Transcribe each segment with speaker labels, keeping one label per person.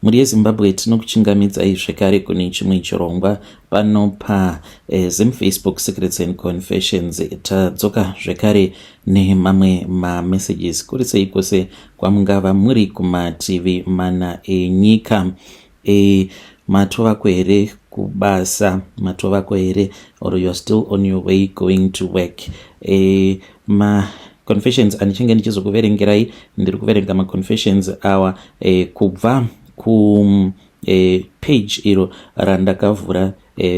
Speaker 1: Mhuri yeZimbabwe, tinokuchingamidzai zvekare kune chimwe chirongwa pano pa Zim Facebook Secrets and Confessions. Tadzoka zvekare nemamwe mamessages. Kuri sei kwose kwamungava muri kumativi mana enyika? Matovako here kubasa? Matovako here, or you are still on your way going to work? Ma confessions andichange ndichizokuverengerai, ndiri kuverenga maconfessions awa kubva ku page iro randakavhura.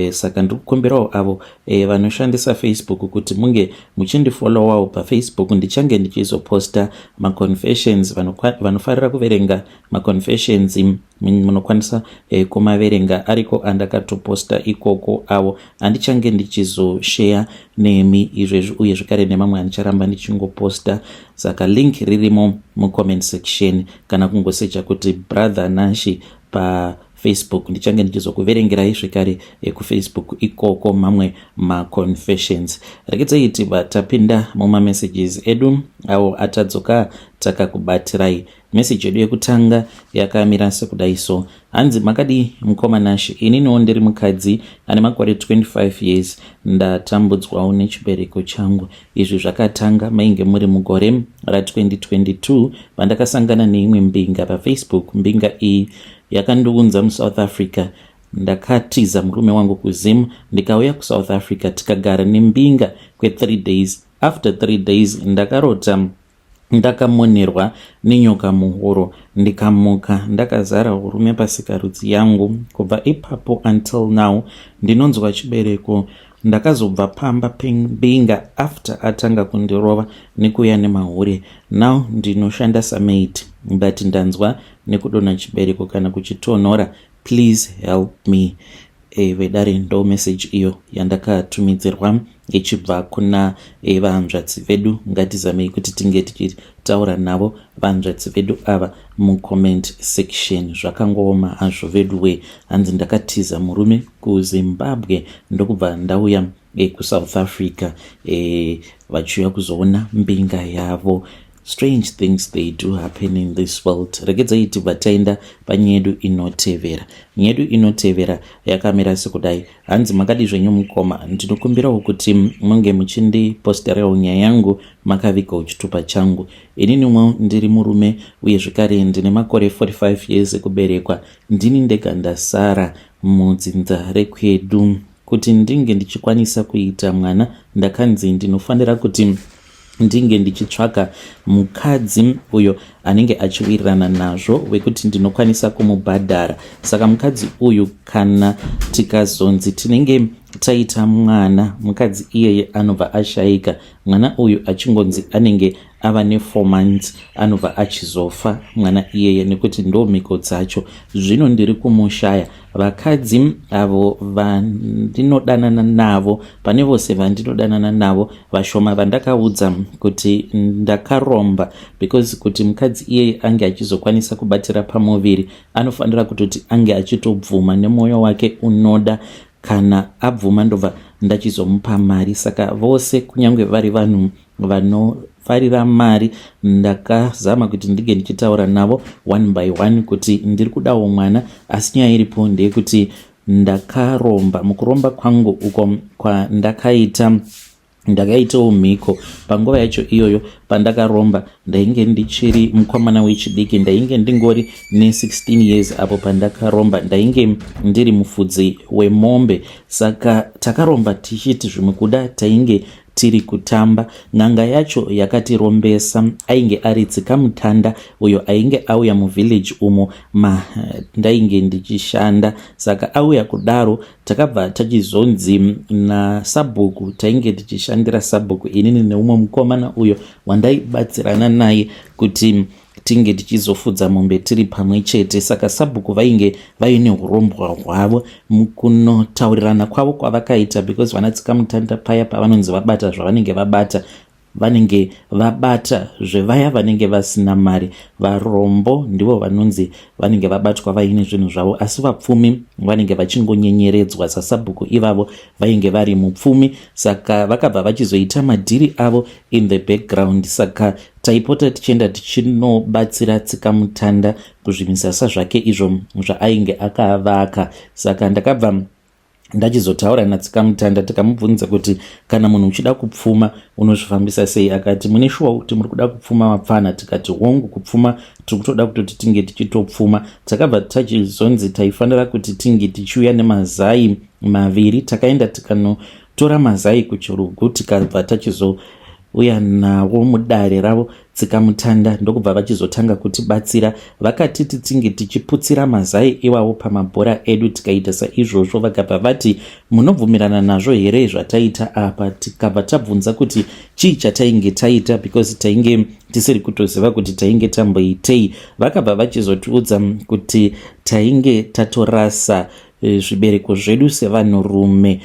Speaker 1: Saka ndiri kukumbirawo avo vanoshandisa Facebook kuti munge muchindifollowawo paFacebook. Ndichange ndichizoposta maconfessions. Vanofarira kuverenga maconfessions munokwanisa kumaverenga ariko andakatoposta ikoko, avo andichange ndichizosheya nemi izvezvi, uye zvekare nemamwe andicharamba ndichingoposta. Saka link ririmo mucomment section, kana kungosecha kuti Brother Nashi paFacebook. Ndichange ndichizokuverengerai zvekare kuFacebook ikoko mamwe maconfessions. Regedzai tibva tapinda mumamessages edu awo atadzoka takakubatirai. Meseji yedu yekutanga yakamira sekudai so. Hanzi, "Makadi mukoma Nashi? Ininiwo ndiri mukadzi ane makore 25 years. Ndatambudzwawo nechibereko changu. Izvi zvakatanga mainge muri mugore ra2022, vandakasangana neimwe mbinga paFacebook. Mbinga iyi yakandiunza muSouth Africa. Ndakatiza murume wangu kuZim, ndikauya kuSouth Africa, tikagara nembinga kwe3 days. After 3 days ndakarota ndakamonerwa nenyoka muhuro, ndikamuka ndakazara urume pasikarudzi yangu. Kubva ipapo until now ndinonzwa chibereko. Ndakazobva pamba pembinga after atanga kundirova nekuuya nemahure. Now ndinoshanda samaid, but ndanzwa nekudonha chibereko kana kuchitonhora. Please help me." Vedare, ndo message iyo yandakatumidzirwa ichibva kuna vahanzvadzi vedu. Ngatizamei kuti tinge tichitaura navo vahanzvadzi vedu ava mucomment section. Zvakangooma hazvo vedu we. Hanzi, "Ndakatiza murume kuZimbabwe, ndokubva ndauya kuSouth Africa." Vachiuya kuzoona mbinga yavo. Strange things, they do happen in this world. Regedzai tibva taenda panyaya yedu inotevera. Nyaya yedu inotevera yakamira sekudai. Hanzi, "Makadi zvenyu mukoma? Ndinokumbirawo kuti munge muchindiposterawo nyaya yangu makavigawo chitupa changu. Ininimwo ndiri murume, uye zvekare ndine makore 45 years ekuberekwa. Ndini ndega ndasara mudzinza rekwedu. Kuti ndinge ndichikwanisa kuita mwana, ndakanzi ndinofanira kuti ndinge ndichitsvaka mukadzi uyo anenge achiwirirana nazvo, wekuti ndinokwanisa kumubhadhara. Saka mukadzi uyu, kana tikazonzi tinenge taita mwana, mukadzi iyeye anobva ashayika. Mwana uyu achingonzi anenge ava ne4 months, anobva achizofa mwana iyeye, nekuti ndo mhiko dzacho. Zvino ndiri kumushaya. Vakadzi avo vandinodanana navo, pane vose vandinodanana navo, vashoma vandakaudza kuti ndakaromba, because kuti mukadzi iyeye ange achizokwanisa kubatira pamuviri, anofanira kutoti ange achitobvuma nemwoyo wake unoda. Kana abvuma, ndobva ndachizomupa mari. Saka vose, kunyange vari vanhu vanofarira mari, ndakazama kuti ndinge ndichitaura navo one by one kuti ndiri kudawo mwana, asi nyaya iripo ndeyekuti ndakaromba. Mukuromba kwangu uko kwandakaita, ndakaitawo mhiko. Panguva yacho iyoyo pandakaromba, ndainge ndichiri mukomana wechidiki, ndainge ndingori ne16 years apo pandakaromba. Ndainge ndiri mufudzi wemombe. Saka takaromba tichiti zvimwe kuda tainge tiri kutamba. N'anga yacho yakatirombesa ainge ari tsikamutanda uyo ainge auya muvillage umo mandainge ndichishanda. Saka auya kudaro, takabva tachizonzi nasabhuku, tainge tichishandira sabhuku inini neumwe mukomana uyo wandaibatsirana naye, kuti tinge tichizofudza mombe tiri pamwe chete. Saka sabhuku vainge vaine urombwa hwavo. Mukunotaurirana kwavo kwavakaita, because vana tsikamutanda paya pavanonzi vabata zvavanenge vabata, vanenge vabata zvevaya vanenge vasina mari. Varombo ndivo vanonzi vanenge vabatwa vaine zvinhu zvavo, asi vapfumi vanenge vachingonyenyeredzwa sasabhuku ivavo vainge vari mupfumi, saka vakabva vachizoita madhiri avo in the background. Saka taipota tichienda tichinobatsira tsikamutanda kuzvimisasa zvake izvo zvaainge akavaka. Saka ndakabva ndachizotaura natsikamutanda, tikamubvunza kuti kana munhu uchida kupfuma unozvifambisa sei? Akati, "Mune shuwa kuti muri kuda kupfuma, mapfana?" Tikati, "Hongu, kupfuma tiri kutoda kutoti tinge tichitopfuma." Takabva tachizonzi taifanira kuti tinge tichiuya nemazai 2. Takaenda tikanotora mazai kuchirugu, tikabva tachizouya nawo mudare ravo tsikamutanda, ndokubva vachizotanga kutibatsira. Vakatiti tinge tichiputsira mazai iwawo pamabhora edu. Tikaita saizvozvo. Vakabva vati, "Munobvumirana nazvo here zvataita apa?" Tikabva tabvunza kuti chii chatainge taita, because tainge tisiri kutoziva kuti tainge tamboitei. Vakabva vachizotiudza kuti tainge tatorasa zvibereko zvedu sevanhurume.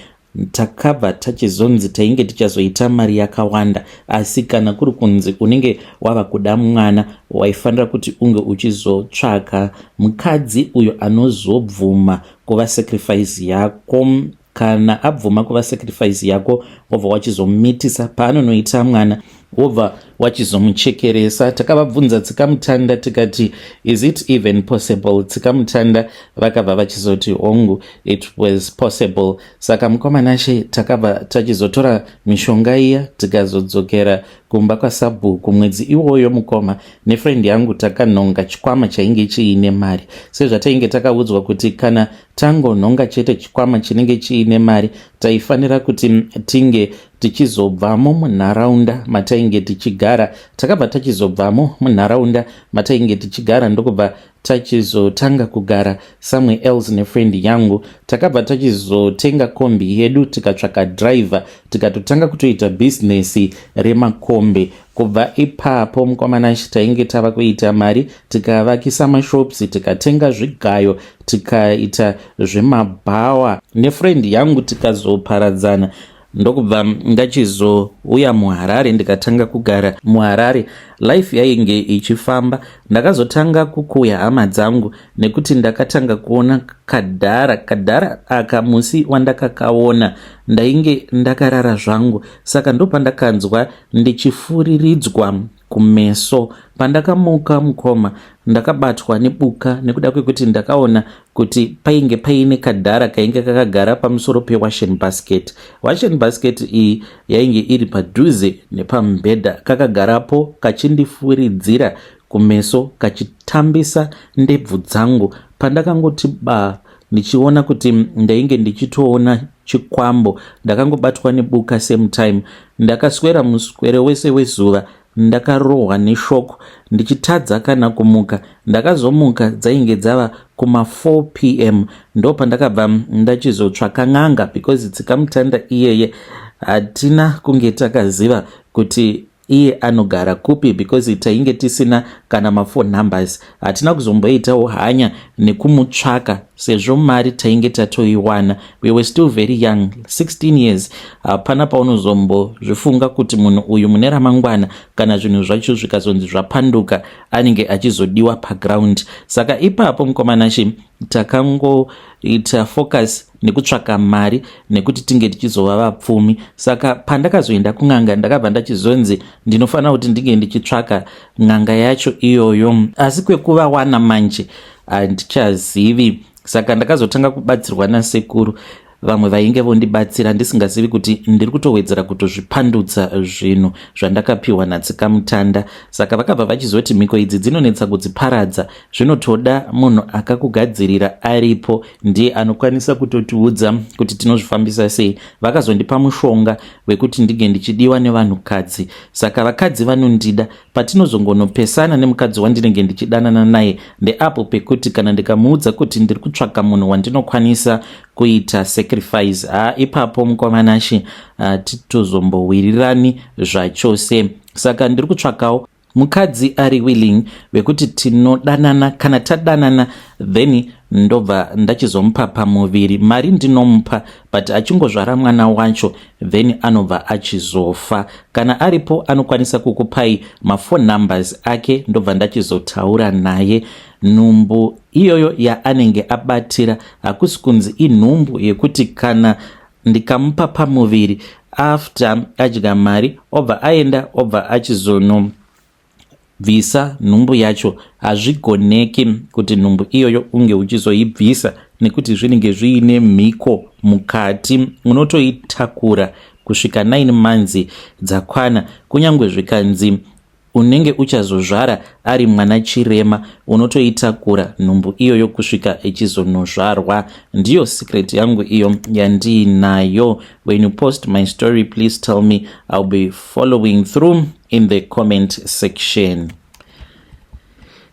Speaker 1: Takabva tachizonzi tainge tichazoita mari yakawanda, asi kana kuri kunzi unenge wava kuda mwana, waifanira kuti unge uchizotsvaka mukadzi uyo anozobvuma kuva sacrifice yako. Kana abvuma kuva sacrifice yako, wobva wachizomitisa. Paanonoita mwana, wobva wachizomuchekeresa. Takavabvunza tsikamutanda tikati, "Is it even possible?" Tsikamutanda vakabva vachizoti, "Hongu, it was possible." Saka mukomanashe, takabva tachizotora mishonga iya, tikazodzokera kumba kwasabhuku. Mwedzi iwoyo, mukoma, nefriend yangu takanhonga chikwama chainge chiine mari, sezvatainge takaudzwa kuti kana tangonhonga chete chikwama chinenge chiine mari, taifanira kuti tinge tichizobvamo munharaunda matainge tichigara. Takabva tachizobvamo munharaunda matainge tichigara, ndokubva tachizotanga kugara somewhere else nefriend yangu. Takabva tachizotenga kombi yedu, tikatsvaka driver, tikatotanga kutoita bhizinesi remakombi. Kubva ipapo, mukomanashi, tainge tava kuita mari. Tikavakisa mashops, tikatenga zvigayo, tikaita zvemabhawa nefriend yangu. Tikazoparadzana, ndokubva ndachizouya muHarare, ndikatanga kugara muHarare. Life yainge ichifamba. Ndakazotanga kukuya hama dzangu nekuti ndakatanga kuona kadhara. Kadhara aka, musi wandakakaona, ndainge ndakarara zvangu, saka ndopandakanzwa ndichifuriridzwa kumeso. Pandakamuka, mukoma, ndakabatwa nebuka nekuda kwekuti ndakaona kuti painge paine kadhara kainge kakagara pamusoro pewashing basket. Washing basket iyi yainge iri padhuze nepamubhedha. Kakagarapo kachindifuridzira kumeso, kachitambisa ndebvu dzangu. Pandakangoti ba, ndichiona kuti ndainge ndichitoona chikwambo, ndakangobatwa nebuka. Same time ndakaswera muswere wese wezuva ndakarohwa neshock, ndichitadza kana kumuka. Ndakazomuka dzainge dzava kuma4 p.m. Ndo pandakabva ndachizotsvaka n'anga, because tsikamutanda iyeye hatina kunge takaziva kuti iye anogara kupi, because tainge tisina kana maphone numbers. Hatina kuzomboitawo hanya nekumutsvaka sezvo mari tainge tatoiwana. We were still very young, 16 years. Hapana paunozombozvifunga kuti munhu uyu mune ramangwana, kana zvinhu zvacho zvikazonzi zvapanduka, anenge achizodiwa paground. Saka ipapo, mukomanashi, takangoita focus nekutsvaka mari nekuti tinge tichizova vapfumi. Saka pandakazoenda kun'anga, ndakabva ndachizonzi ndinofanira kuti ndinge ndichitsvaka n'anga yacho iyoyo, asi kwekuvawana manje handichazivi. Saka ndakazotanga kubatsirwa nasekuru vamwe vainge vondibatsira, ndisingazivi kuti ndiri kutowedzera kutozvipandutsa zvinhu zvandakapiwa natsikamutanda. Saka vakabva vachizoti mhiko idzi dzinonetsa kudziparadza, zvinotoda munhu akakugadzirira aripo, ndiye anokwanisa kutotiudza kuti tinozvifambisa sei. Vakazondipa mushonga wekuti ndinge ndichidiwa nevanhukadzi. Saka vakadzi vanondida. Patinozongonopesana nemukadzi wandinenge ndichidanana naye, ndeapo pekuti kana ndikamuudza kuti ndiri kutsvaka munhu wandinokwanisa kuita sacrifice, ha, ipapo, mukomanashi, titozombowirirani zvachose. Saka ndiri kutsvakawo. Mukadzi ari willing wekuti tinodanana. Kana tadanana, then ndobva ndachizomupa pamuviri. Mari ndinomupa, but achingozvara mwana wacho, then anobva achizofa. Kana aripo anokwanisa kukupai maphone numbers ake, ndobva ndachizotaura naye. Nhumbu iyoyo yaanenge abatira hakusi kunzi inhumbu yekuti kana ndikamupa pamuviri, after adya mari obva aenda, obva achizonobvisa nhumbu yacho. Hazvigoneki kuti nhumbu iyoyo unge uchizoibvisa, nekuti zvinenge zviine mhiko mukati. Unotoitakura kusvika 9 months dzakwana. Kunyange zvikanzi unenge uchazozvara ari mwana chirema, unotoitakura nhumbu iyoyo kusvika ichizonozvarwa. Ndiyo secret yangu iyo yandiinayo. When you post my story, please tell me. I'll be following through in the comment section.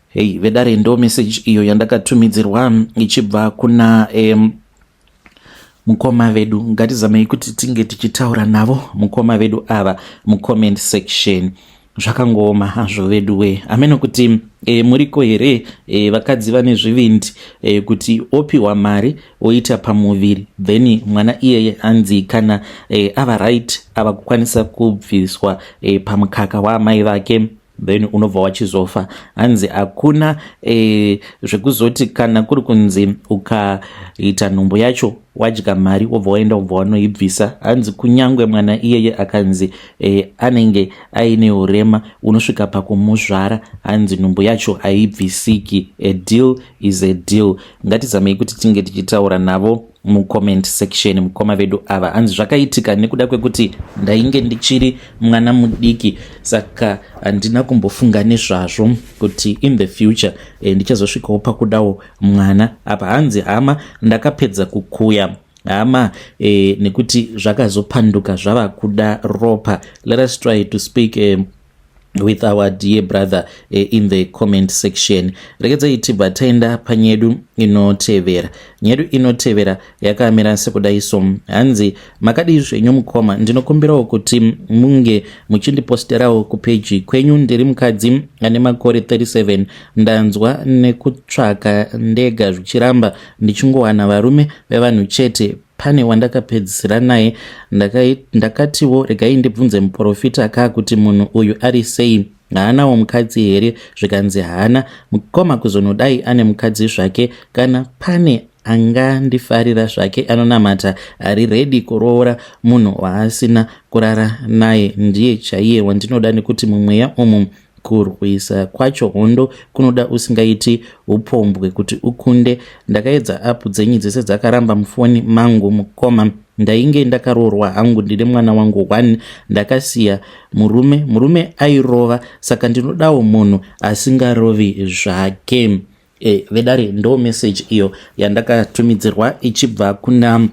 Speaker 1: Hei vedare, ndo message iyo yandakatumidzirwa ichibva kuna mukoma vedu. Ngatizamei kuti tinge tichitaura navo mukoma vedu ava mucomment section. Zvakangooma hazvo vedu we. Hameno kuti muriko here vakadzi vane zvivindi kuti opiwa mari, oita pamuviri, then mwana iyeye anzi kana ava right, ava kukwanisa kubviswa pamukaka waamai vake, then unobva wachizofa. Hanzi hakuna zvekuzoti kana kuri kunzi ukaita nhumbu yacho, wadya mari, wobva waenda, wobva wanoibvisa. Hanzi kunyangwe mwana iyeye akanzi anenge aine urema, unosvika pakumuzvara. Hanzi nhumbu yacho haibvisiki. A deal is a deal. Ngatizamei kuti tinge tichitaura navo mucomment section mukoma vedu ava. Hanzi zvakaitika nekuda kwekuti ndainge ndichiri mwana mudiki, saka handina kumbofunga nezvazvo kuti in the future ndichazosvikawo pakudawo mwana. Apa hanzi hama ndakapedza kukuya hama nekuti zvakazopanduka zvava kuda ropa. Let us try to speak with our dear brother in the comment section. Regedzai tibva taenda panyedu inotevera. Nyedu inotevera yakamira sekudai so. Hanzi, "Makadii zvenyu mukoma? Ndinokumbirawo kuti munge muchindiposterawo kupeji kwenyu. Ndiri mukadzi ane makore 37. Ndanzwa nekutsvaka ndega zvichiramba, ndichingowana varume vevanhu chete. Pane wandakapedzisira naye, ndakatiwo regai ndibvunze muprofita kaa kuti munhu uyu ari sei, haanawo mukadzi here? Zvikanzi haana. Mukoma, kuzonodai ane mukadzi zvake, kana pane angandifarira zvake, anonamata, ari ready kuroora munhu waasina kurara naye, ndiye chaiye wandinoda, nekuti mumweya umu kurwisa kwacho hondo kunoda usingaiti upombwe kuti ukunde. Ndakaedza app dzenyu dzese, dzakaramba mufoni mangu. Mukoma, ndainge ndakaroorwa hangu, ndine mwana wangu one. Ndakasiya murume, murume airova, saka ndinodawo munhu asingarovi zvake." Vedare, ndo message iyo yandakatumidzirwa ichibva kuna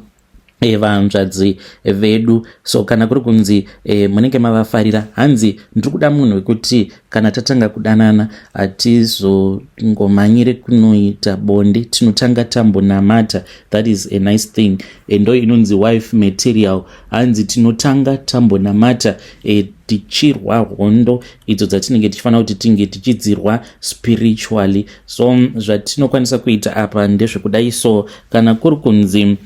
Speaker 1: vanzvadzi vedu. So kana kuri kunzi munenge mavafarira, hanzi ndiri kuda munhu wekuti kana tatanga kudanana hatizongomhanyire kunoita bonde, tinotanga tambonamata. That is a nice thing. Ndo inonzi wife material. Hanzi tinotanga tambonamata, tichirwa hondo idzo dzatinenge tichifanira kuti tinge tichidzirwa spiritually. So zvatinokwanisa kuita apa ndezvekudai so. Kana kuri kunzi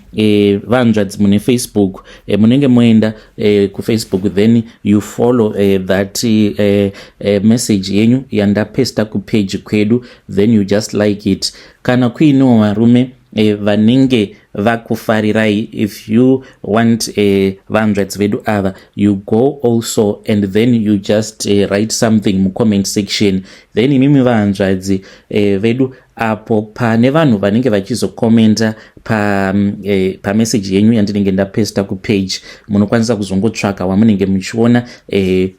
Speaker 1: vanzvadzi mune Facebook, munenge moenda kuFacebook, then you follow that message yenyu yandapesta kupage kwedu, then you just like it. Kana kuinewo varume vanenge vakufarirai, if you want vanzvadzi vedu ava, you go also and then you just write something mucomment section. Then imimi vanzvadzi vedu, apo pane vanhu vanenge vachizokomenta pamessage yenyu yandinenge ndapesta kupage, munokwanisa kuzongotsvaka wamunenge muchiona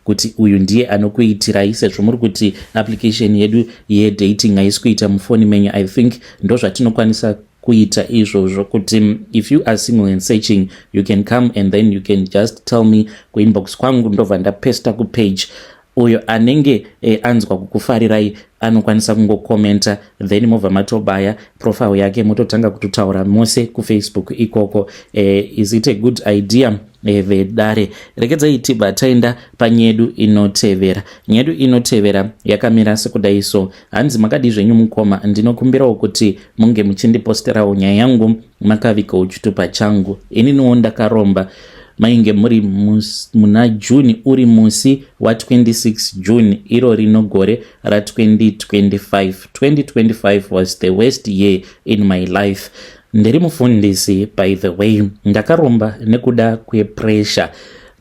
Speaker 1: kuti uyu ndiye anokuitirai, sezvo muri kuti application yedu yedating haisi kuita mufoni menyu. I think ndo zvatinokwanisa kuita izvozvo, kuti if you are single and searching, you can come and then you can just tell me kuinbox kwangu, ndobva ndapesta kupage. Uyo anenge anzwa kukufarirai anokwanisa kungokomenta, then mobva matobaya profile yake, mototanga kutotaura mose kuFacebook ikoko. Is it a good idea? Vedare, regedzai tibva taenda panyedu inotevera. Nyedu inotevera yakamira sekudai so. Hanzi, "Makadii zvenyu mukoma? Ndinokumbirawo kuti munge muchindiposterawo nyaya yangu makavigawo chitupa changu. Ininiwo ndakaromba. Mainge muri muna June, uri musi wa26 June iro rino gore ra2025. 2025 was the worst year in my life. Ndiri mufundisi, by the way. Ndakaromba nekuda kwepressure.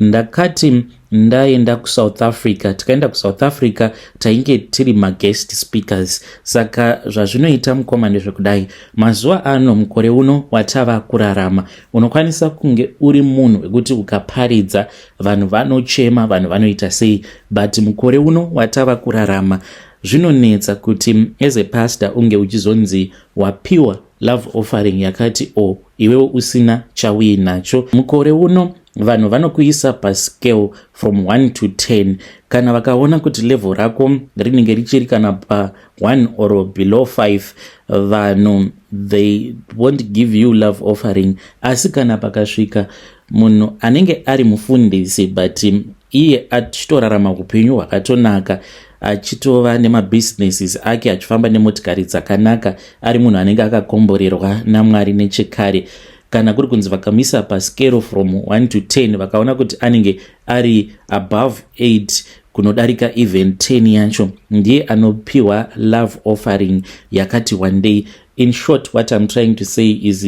Speaker 1: Ndakati ndaenda kuSouth Africa, tikaenda kuSouth Africa, tainge tiri maguest speakers. Saka zvazvinoita, mukoma, ndezvekudai: mazuva ano, mukore uno watava kurarama, unokwanisa kunge uri munhu wekuti ukaparidza vanhu vanochema, vanhu vanoita sei, but mukore uno watava kurarama zvinonetsa kuti as a pastor unge uchizonzi wapiwa love offering yakati o iwewo usina chauinacho. Mukore uno vanhu vanokuisa pascale from 1 to 10. Kana vakaona kuti level rako rinenge richiri kana pa1 or below 5, vanhu, they won't give you love offering. Asi kana pakasvika munhu anenge ari mufundisi, but iye achitorarama upenyu hwakatonaka, achitova nemabhizinesis ake, achifamba nemotikari dzakanaka, ari munhu anenge akakomborerwa naMwari nechekare, kana kuri kunzi vakamisa pascale from 1 to 10, vakaona kuti anenge ari above 8 kunodarika even 10 yacho, ndiye anopiwa love offering yakati one day. In short, what I'm trying to say is,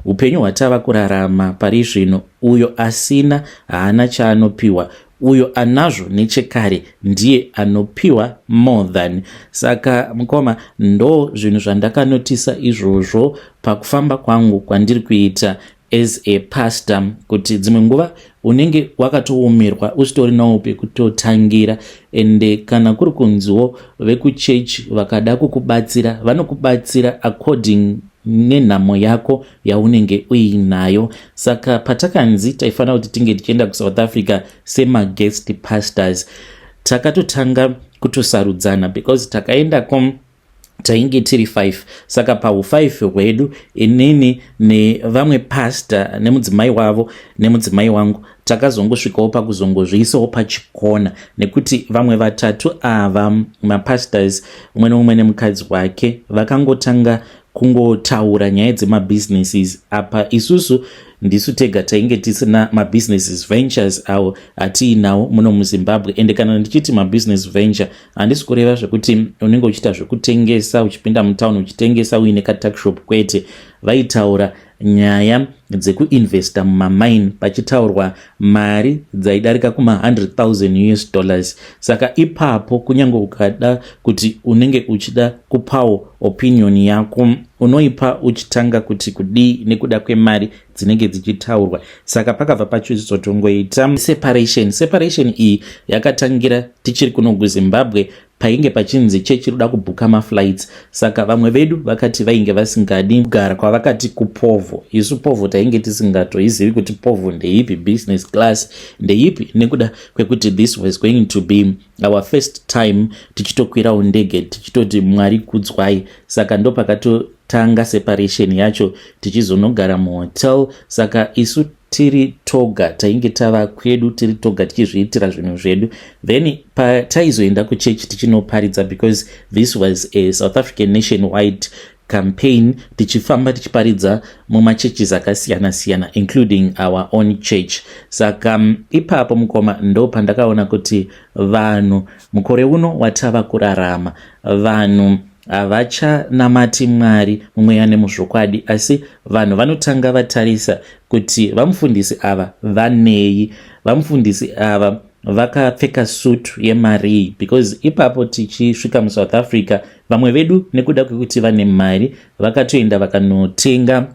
Speaker 1: upenyu hwatava kurarama pari zvino, uyo asina haana chaanopiwa, uyo anazvo nechekare ndiye anopiwa more than. Saka mukoma, ndo zvinhu zvandakanotisa izvozvo pakufamba kwangu kwandiri kuita as a pastor, kuti dzimwe nguva unenge wakatoomerwa, usitorinawo pekutotangira. Ende kana kuri kunziwo vekuchechi vakada kukubatsira, vanokubatsira according nenhamo yako yaunenge uinayo. Saka patakanzi taifanira kuti tinge tichienda kuSouth Africa semaguest pastors, takatotanga kutosarudzana, because takaendako tainge tiri 5. Saka pau5 hwedu, inini nevamwe pastor nemudzimai wavo nemudzimai wangu, takazongosvikawo pakuzongozviisawo pachikona, nekuti vamwe vatatu ava mapastors, umwe neumwe nemukadzi wake, vakangotanga kungotaura nyaya dzemabusinesses. Apa isusu ndisu tega tainge tisina mabusinesses ventures awo atiinawo muno muZimbabwe. Ende kana ndichiti mabusiness venture, handisi kureva zvekuti unenge uchiita zvekutengesa, uchipinda mutauni uchitengesa uine katuckshop, kwete. Vaitaura nyaya dzekuinvesta mumamine, pachitaurwa mari dzaidarika kuma100 000 US dollars. Saka ipapo kunyange ukada kuti unenge uchida kupawo opinion yako, unoipa uchitanga kuti kudii nekuda kwemari dzinenge dzichitaurwa? Saka pakabva pachizotongoita separation. Separation iyi yakatangira tichiri kuno kuZimbabwe, painge pachinzi chechi roda kubhuka maflights. Saka vamwe vedu vakati vainge vasingadi kugara kwavakati kupovho. Isu povho tainge tisingatoizivi kuti povho ndeipi, business class ndeipi, nekuda kwekuti this was going to be our first time tichitokwirawo ndege, tichitoti Mwari kudzwai. Saka ndo pakatotanga separation yacho, tichizonogara muhotel. Saka isu tiri toga, tainge tava kwedu tiri toga, tichizviitira zvinhu zvedu. Then pataizoenda kuchechi tichinoparidza, because this was a South African nation wide campaign, tichifamba tichiparidza mumachurches akasiyana-siyana, including our own church. Saka ipapo, mukoma, ndo pandakaona kuti vanhu mukore uno watava kurarama, vanhu havachanamati Mwari mumweya nemuzvokwadi, asi vanhu vanotanga vatarisa kuti vamufundisi ava vanei, vamufundisi ava vakapfeka sutu yemarii. Because ipapo tichisvika muSouth Africa, vamwe vedu nekuda kwekuti vane mari, vakatoenda vakanotenga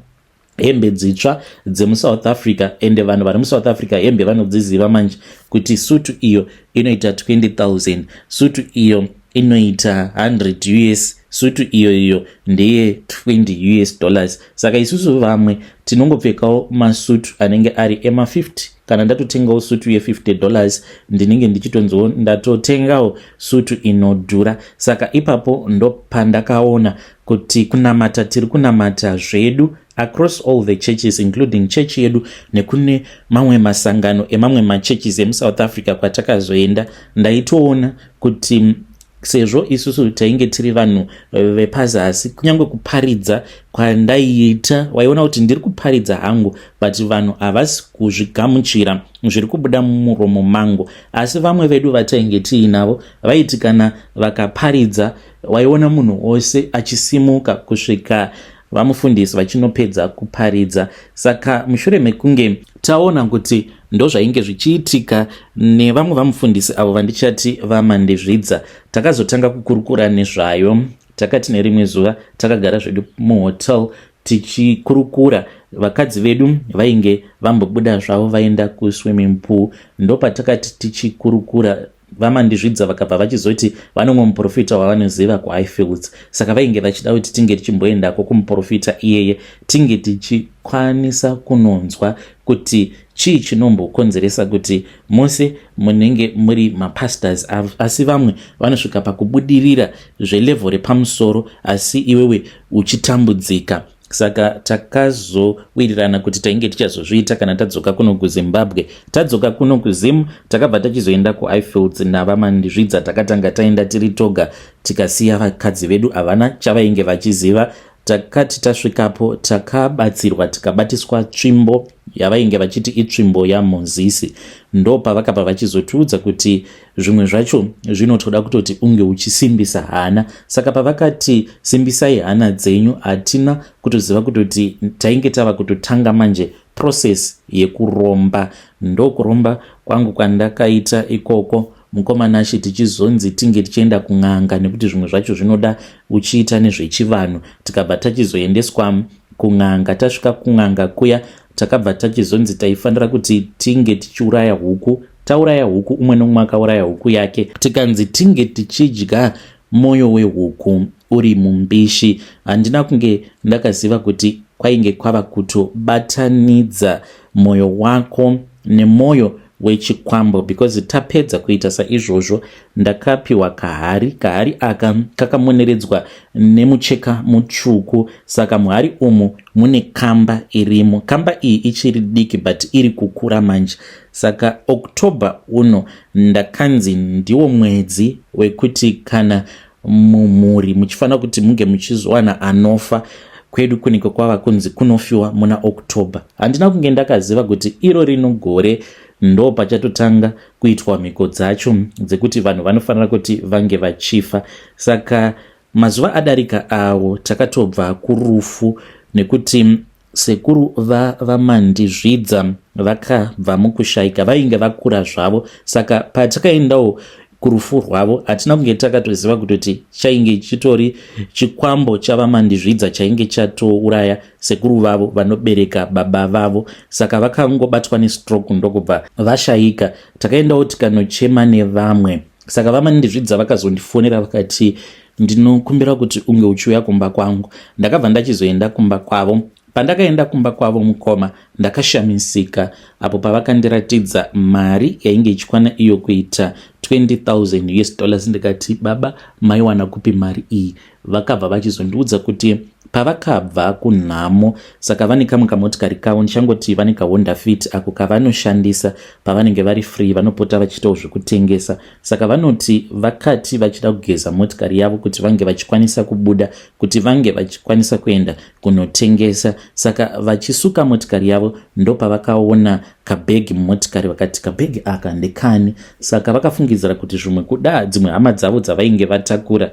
Speaker 1: hembe dzitsva dzemuSouth Africa. Ende vanhu vari muSouth Africa hembe vanodziziva manje, kuti sutu iyo inoita 20 000, sutu iyo inoita 100 US, sutu iyo iyo ndeye 20 US dollars. Saka isusu vamwe tinongopfekawo masutu anenge ari ema50 Kana ndatotengawo sutu ye50 dollars, ndinenge ndichitonziwo ndatotengawo sutu inodhura. Saka ipapo ndopandakaona kuti kunamata tiri kunamata zvedu across all the churches, including church yedu nekune mamwe masangano emamwe machurches emuSouth Africa kwatakazoenda. Ndaitoona kuti sezvo isusu tainge tiri vanhu vepazasi, kunyange kuparidza kwandaiita, waiona kuti ndiri kuparidza hangu, but vanhu havasi kuzvigamuchira zviri kubuda mumuromo mangu. Asi vamwe vedu vatainge tiinavo vaiti kana vakaparidza, waiona munhu wose achisimuka kusvika vamufundisi vachinopedza kuparidza. Saka mushure mekunge taona kuti ndozvainge zvichiitika nevamwe vamufundisi avo vandichati vaMandizvidza, takazotanga kukurukura nezvayo. Takati nerimwe zuva takagara zvedu muhotel tichikurukura, vakadzi vedu vainge vambobuda zvavo vaenda kuswimming pool. Ndopatakati tichikurukura, vaMandizvidza vakabva vachizoti vanomwe muprofita wavanoziva kuHighfields. Saka vainge vachida kuti tinge tichimboendako kumuprofita iyeye, tinge tichikwanisa kunonzwa kuti chii chinombokonzeresa kuti mose munenge muri mapastors, asi vamwe vanosvika pakubudirira zvelevel repamusoro, asi iwewe uchitambudzika. Saka takazowirirana kuti tainge tichazozviita kana tadzoka kuno kuZimbabwe. Tadzoka kuno kuZim, takabva tachizoenda kuHighfields navaMandizvidza. Takatanga taenda tiri toga, tikasiya vakadzi vedu, havana chavainge vachiziva. Takati tasvikapo, takabatsirwa, tikabatiswa tsvimbo yavainge vachiti itsvimbo yaMozisi. Ndo pavakabva vachizotiudza kuti zvimwe zvacho zvinotoda kutoti unge uchisimbisa hana. Saka pavakati simbisai hana dzenyu, hatina kutoziva kutoti tainge tava kutotanga manje process yekuromba. Ndokuromba kwangu kwandakaita ikoko, mukomanashi. Tichizonzi tinge tichienda kun'anga nekuti zvimwe zvacho zvinoda uchiita nezvechivanhu. Tikabva tachizoendeswa kun'anga. Tasvika kun'anga kuya, takabva tachizonzi taifanira kuti tinge tichiuraya huku. Tauraya huku, umwe nomumwe akauraya huku yake, tikanzi tinge tichidya mwoyo wehuku uri mumbishi. Handina kunge ndakaziva kuti kwainge kwava kutobatanidza mwoyo wako nemwoyo wechikwambo, because tapedza kuita saizvozvo, ndakapiwa kahari. Kahari aka kakamoneredzwa nemucheka mutsvuku. Saka muhari umu mune kamba irimo. Kamba iyi ichiri diki, but iri kukura manje. Saka October uno ndakanzi ndiwo mwedzi wekuti kana mumhuri muchifanira kuti munge muchizowana anofa, kwedu kunenge kwava kunzi kunofiwa muna October. Handina kunge ndakaziva kuti iro rino gore ndo pachatotanga kuitwa mhiko dzacho dzekuti vanhu vanofanira kuti vange vachifa. Saka mazuva adarika awo takatobva kurufu, nekuti sekuru vaMandizvidza vakabva mukushayika, vainge vakura zvavo. Saka patakaendawo kurufu rwavo, hatina kunge takatoziva kutoti chainge chitori chikwambo chavaMandizvidza chainge chatouraya sekuru vavo vanobereka baba vavo. Saka vakangobatwa nestroke, ndokubva vashayika. Takaendawo tikanochema nevamwe. Saka vaMandizvidza vakazondifonera vakati, "Ndinokumbira kuti unge uchiuya kumba kwangu." Ndakabva ndachizoenda kumba kwavo. Pandakaenda kumba kwavo, mukoma, ndakashamisika apo pavakandiratidza mari yainge ichikwana iyo kuita 20,000 US dollars. Ndikati, "Baba, maiwana kupi mari iyi?" Vakabva vachizondiudza kuti pavakabva kunhamo, saka vane kamwe kamotikari kavo, ndichangoti vane kaHonda Fit ako kavanoshandisa pavanenge vari free, vanopota vachiitawo zvekutengesa. Saka vanoti vakati vachida kugeza motikari yavo kuti vange vachikwanisa kubuda, kuti vange vachikwanisa kuenda kunotengesa. Saka vachisuka motikari yavo, ndopavakaona kabhegi mumotikari. Vakati, "Kabhegi aka ndekani?" Saka vakafungidzira kuti zvimwe kuda dzimwe hama dzavo dzavainge vatakura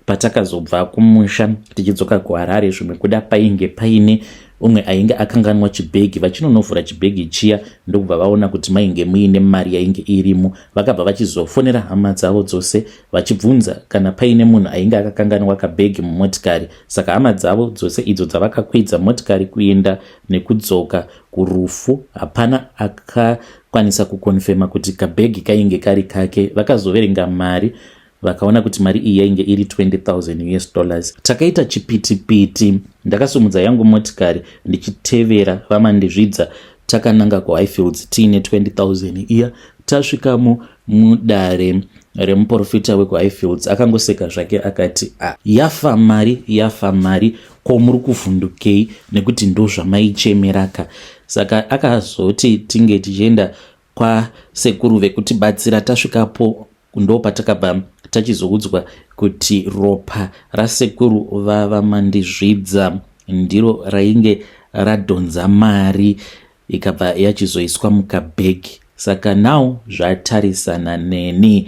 Speaker 1: patakazobva kumusha tichidzoka kuHarare, zvimwe kuda painge paine umwe ainge akanganwa chibhegi. Vachinonovhura chibhegi chiya, ndokubva vaona kuti mainge muine mari yainge irimo. Vakabva vachizofonera hama dzavo dzose vachibvunza kana paine munhu ainge akakanganwa kabhegi mumotikari. Saka hama dzavo dzose idzo dzavakakwidza motikari kuenda nekudzoka kurufu, hapana akakwanisa kukonfema kuti kabhegi kainge kari kake. Vakazoverenga mari, vakaona kuti mari iyi yainge iri 20,000 US dollars. Takaita chipitipiti, ndakasumudza yangu motikari ndichitevera vaMandizvidza. Takananga kuHighfields tiine 20,000 iya. Tasvikamo mudare remuprofita wekuHighfields, akangoseka zvake akati, "A, yafa mari, yafa mari. Ko muri kuvhundukei? Nekuti ndo zvamaichemeraka." Saka akazoti tinge tichienda kwasekuru vekutibatsira. Tasvikapo ndo patakabva tachizoudzwa kuti ropa rasekuru vavaMandizvidza ndiro rainge radhonza mari, ikabva yachizoiswa mukabhegi. Saka now zvatarisana neni,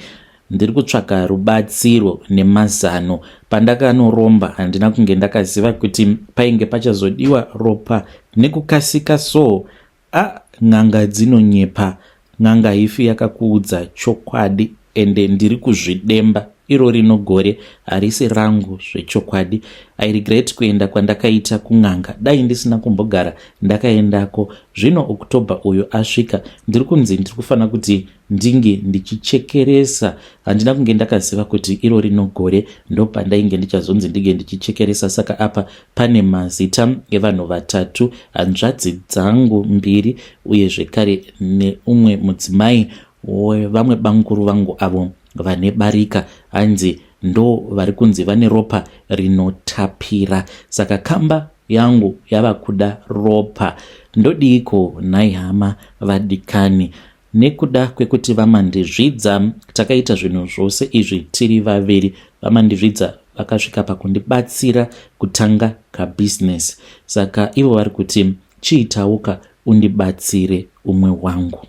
Speaker 1: ndiri kutsvaka rubatsiro nemazano. Pandakanoromba handina kunge ndakaziva kuti painge pachazodiwa ropa nekukasika. So a, n'anga dzinonyepa, n'anga haifi yakakuudza chokwadi. Ende ndiri kuzvidemba, iro rino gore harisi rangu zvechokwadi. I regret kuenda kwandakaita kun'anga, dai ndisina kumbogara ndakaendako. Zvino October uyu asvika, ndiri kunzi ndiri kufanira kuti ndinge ndichichekeresa. Handina kunge ndakaziva kuti iro rino gore ndopandainge ndichazonzi ndinge ndichichekeresa. Saka apa pane mazita evanhu vatatu, hanzvadzi dzangu mbiri uye zvekare neumwe mudzimai wevamwe bamukuru vangu avo vane barika. Hanzi ndo vari kunzi vane ropa rinotapira. Saka kamba yangu yava kuda ropa. Ndodiiko nhai hama vadikani? Nekuda kwekuti vaMandizvidza takaita zvinhu zvose izvi tiri vaviri, vaMandizvidza vakasvika pakundibatsira kutanga kabhizinesi. Saka ivo vari kuti chiitauka undibatsire umwe wangu.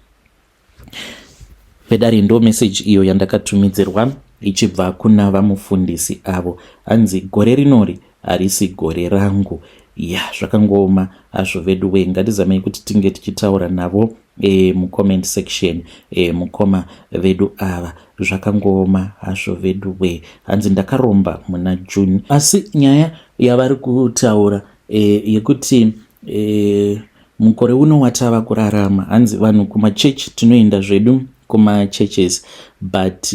Speaker 1: Vedare, ndo meseji iyo yandakatumidzirwa ichibva kuna vamufundisi avo. Hanzi gore rinori harisi gore rangu. Ya, zvakangooma hazvo vedu we. Ngatizamei kuti tinge tichitaura navo mucomment section. Mukoma vedu ava, zvakangooma hazvo vedu we. Hanzi ndakaromba muna June, asi nyaya yavari kutaura yekuti mukore uno watava kurarama, hanzi vanhu kumachechi tinoenda zvedu kumachurches, but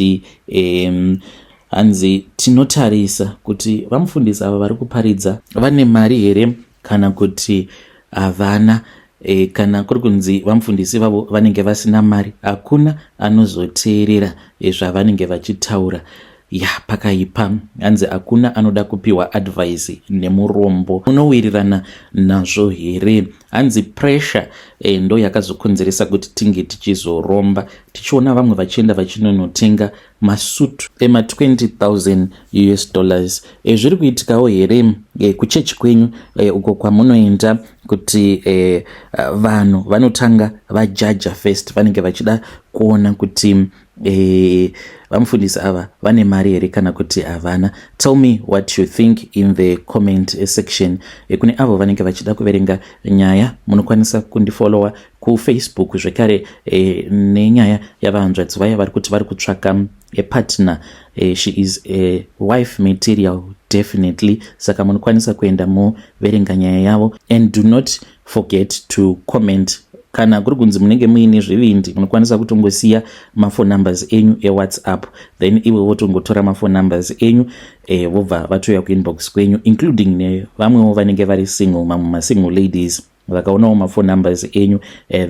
Speaker 1: hanzi tinotarisa kuti vamufundisi ava vari kuparidza vane mari here kana kuti havana. Kana kuri kunzi vamufundisi vavo vanenge vasina mari, hakuna anozoteerera zvavanenge vachitaura. Ya, pakaipa. Hanzi hakuna anoda kupiwa advice nemurombo. Unowirirana nazvo here? Hanzi pressure ndo yakazokonzeresa kuti tinge tichizoromba, tichiona vamwe vachienda vachinonotenga masutu ema20 000 US dollars. Zviri kuitikawo here kuchechi kwenyu uko kwamunoenda kuti vanhu vanotanga vajaja first, vanenge vachida kuona kuti vamufundisi ava vane mari here kana kuti havana? Tell me what you think in the comment section. Kune avo vanenge vachida kuverenga nyaya, munokwanisa kundifollowa kuFacebook zvekare. Nenyaya yavahanzvadzi vaya vari kuti vari kutsvaka a partner, she is a wife material definitely. Saka munokwanisa kuenda muverenga nyaya yavo and do not forget to comment. Kana kuri kunzi munenge muine zvivindi, munokwanisa kutongosiya maphone numbers enyu eWhatsApp, then iwe wotongotora maphone numbers enyu, vobva vatouya kuinbox kwenyu, including nevamwewo vanenge vari single, mamwe masingle ladies vakaonawo maphone numbers enyu,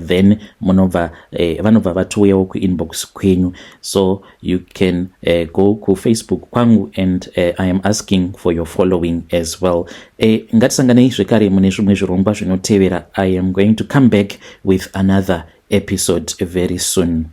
Speaker 1: then munobva vanobva vatouyawo kuinbox kwenyu. So you can go kuFacebook kwangu and I am asking for your following as well. Ngatisanganei zvekare mune zvimwe zvirongwa zvinotevera. I am going to come back with another episode very soon.